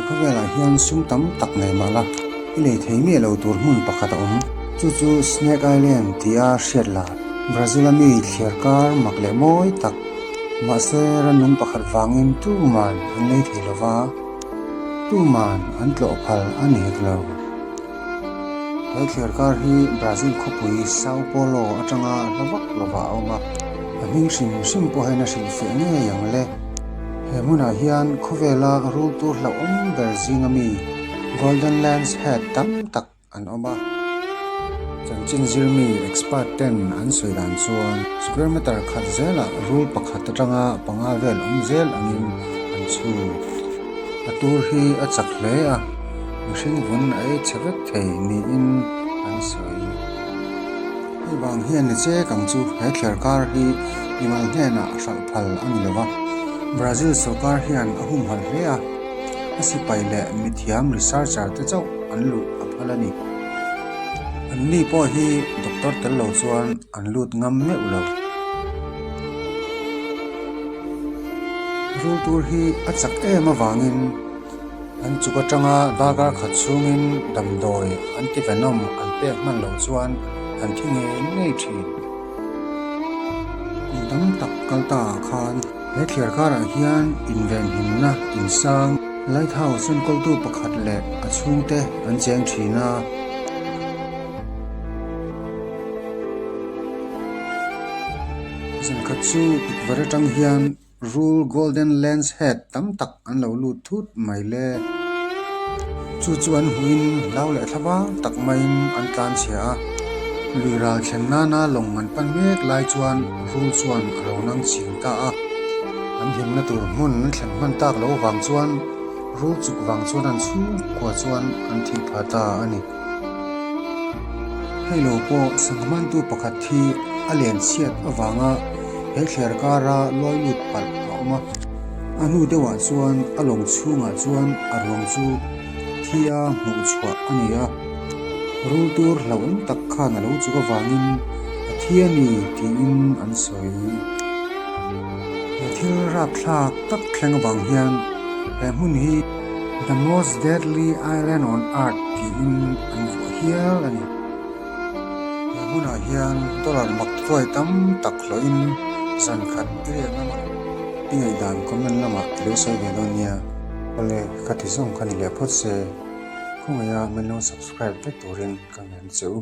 khawvelah hian sum tam tak nei mah la, i lei thei miah lo tur hmun pakhat a awm. Chu chu Snake Island tia hriat la, Brazil-a mi thliar kar mak leh mawi tak. Mahse, rannung pakhat vangin tuman an lei thei lo va, tuman an tlawh phal a ni hek lo. He thliar kar hi Brazil khawpui Sao Paulo atanga hla vak lovah a awm a, a hming hrim hrim pawh hian a hrilhfiah ngei ang le. He hmunah hian khawvela rul tur hlauhawm ber zinga mi Golden Lance Head tam tak an awm a. Chanchin zirmi expert ten an sawi dan chuan square meter khat zelah rul pakhat atanga panga vel awm zel angin an chhut. A tur hi a chak hle a, mihring vun a ei chhe vek thei niin an sawi. Hei vang hian ni chek ang chu he thler kar hi mimal hnenah hralh phal a ni lo va, Brazil sawrkar hian a humhalh hle a, a sipai leh mithiam researcher te chauh an luh a phal a ni. Anni pawh hi doctor tel lo chuan an lut ngam meuh lo. Rul tur hi a chak em avangin an chuk atanga darkar khat chhungin damdawi anti-venom an pek hman loh chuan an thi ngei ngei thin. Kum tam tak kal ta ah khan he thliar karah hian invenhimna insang lighthouse enkawltu pakhat leh a chhungte an cheng thin a. Zankhat chu tukverh atang hian rul golden lance head tam tak an lo lut thut mai le. Chu chu an hmuhin hlau leh thla vang tak maiin an tlan chhia a. Lui ral thlen nana lawng an pan mek lai chuan rul chuan a lo nang ching ta a. An hlimna tur hmun an thlen hman tak loh vang chuan rul chuk vang chuan an chhungkua chuan an thih phah ta a ni. Hei lo pawh sangmantu pakhat hi a len chhiat avanga he thler kara lawi lut palh a awm a. A hnu deuhah chuan a lawng chhungah chuan a ruang chu thi a hmuh chhuah a ni a. Rul tur hlauhawm tak khan a lo chuk avangin a thi a ni tiin an sawi. He thil rapthlak tak thleng avang hian he hmun hi The most deadly island on earth tiin an vuah hial a ni. He hmunah hian dollar mak tuai tam tak hlawhin zan khat i riak ngam a, i ngaihdan comment lamah i lo sawi ve dawn nia. Awle, ka ti zawng kha ni leh phawt se, khawngaih a min lo subscribe vek turin ka ngen che u.